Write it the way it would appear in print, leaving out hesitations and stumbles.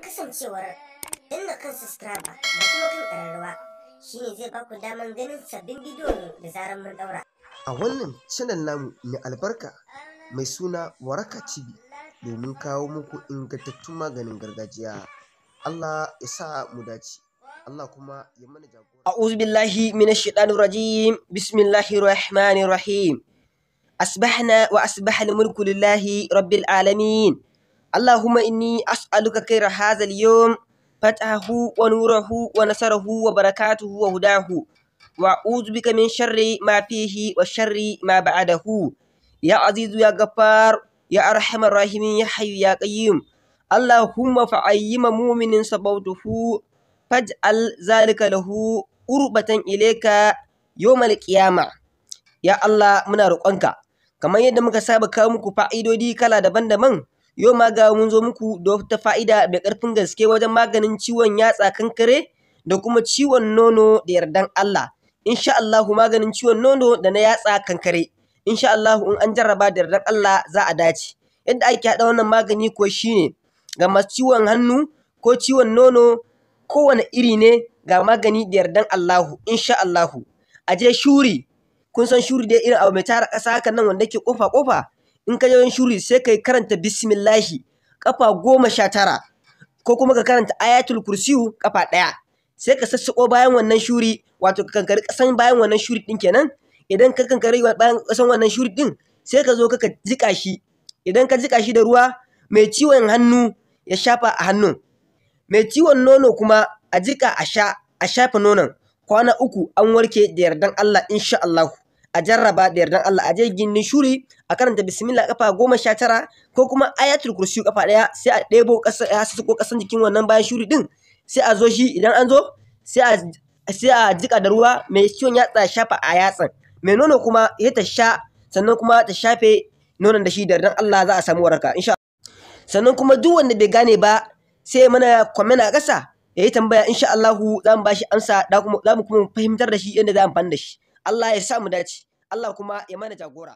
Kasancewar danna kan subscribe da kuma kan ƙararrawa shine zai baku daman ganin sabbin bidiyon da zarar mun daura. A wannan channel namu mai albarka mai suna Waraka TV, domin kawo muku ingantattun maganin gargajiya. Allah ya sa mu dace. Allah kuma ya mana jagora. أعوذ بالله من الشيطان الرجيم. بسم الله الرحمن الرحيم. أصبحنا وأصبح الملك لله رب العالمين. اللهم إني أسألك خير هذا اليوم، فتحه ونوره ونصره وبركاته وهداه، وأعوذ بك من شر ما فيه وشر ما بعده، يا عزيز يا غفار يا أرحم الراحمين يا حي يا قيوم. اللهم فأيم مؤمن صبوته فاجعل ذلك له قربة إليك يوم القيامة. Ya Allah, muna roƙonka kamar yadda muka saba kawo muku fa'idodi kala daban-daban, yau ma ga mun zo muku da wata fa'ida mai ƙarfin gaske wajen maganin ciwon yatsa kankare da kuma ciwon nono da yardan Allah. Insha Allahu, maganin ciwon nono da na yatsa kankare, insha Allahu, in an jarraba da yardan Allah za a dace. Yadda ake haɗa wannan magani ko shine ga masu ciwon hannu ko ciwon nono kowane iri ne, ga magani da yardan Allahu, insha Allahu. A je shuri, kun san shuri dai, irin abu mai tara ƙasa hakan nan wanda ke ƙofa ƙofa. In ka je wajen shuri, sai kai karanta bismillahi ƙafa 19, ko kuma ka karanta ayatul kursiyu ƙafa 1, sai ka sassaƙo bayan wannan shuri, wato ka kankari ƙasan bayan wannan shuri ɗin kenan. Idan ka kankari bayan ƙasan wannan shuri ɗin, sai ka zo ka jiƙa shi. Idan ka jiƙa shi da ruwa, mai ciwon hannu ya shafa a hannun, mai ciwon nono kuma a jiƙa a sha, a shafa nonon kwana 3, an warke da yardan Allah, insha Allah. A jarraba da yardan Allah. A je gindin shuri, a karanta bismillah kafa 19 ko kuma ayatul kursi kafa 1, sai a ɗebo ƙasa, a ko ƙasan jikin wannan bayan shuri ɗin, sai a zo shi. Idan an zo, sai a jiƙa da ruwa, mai ciwon yatsa shafa a yatsan, mai nono kuma ya ta sha, sannan kuma ta shafe nonon da shi. Da yardan Allah za a samu waraka, insha. Sannan kuma duk wanda bai gane ba, sai mana comment a ƙasa ya yi tambaya. Insha Allahu za mu ba shi amsa, za mu kuma fahimtar da shi yadda za a amfani da shi. Allah ya sa mu dace, Allah kuma ya mana jagora.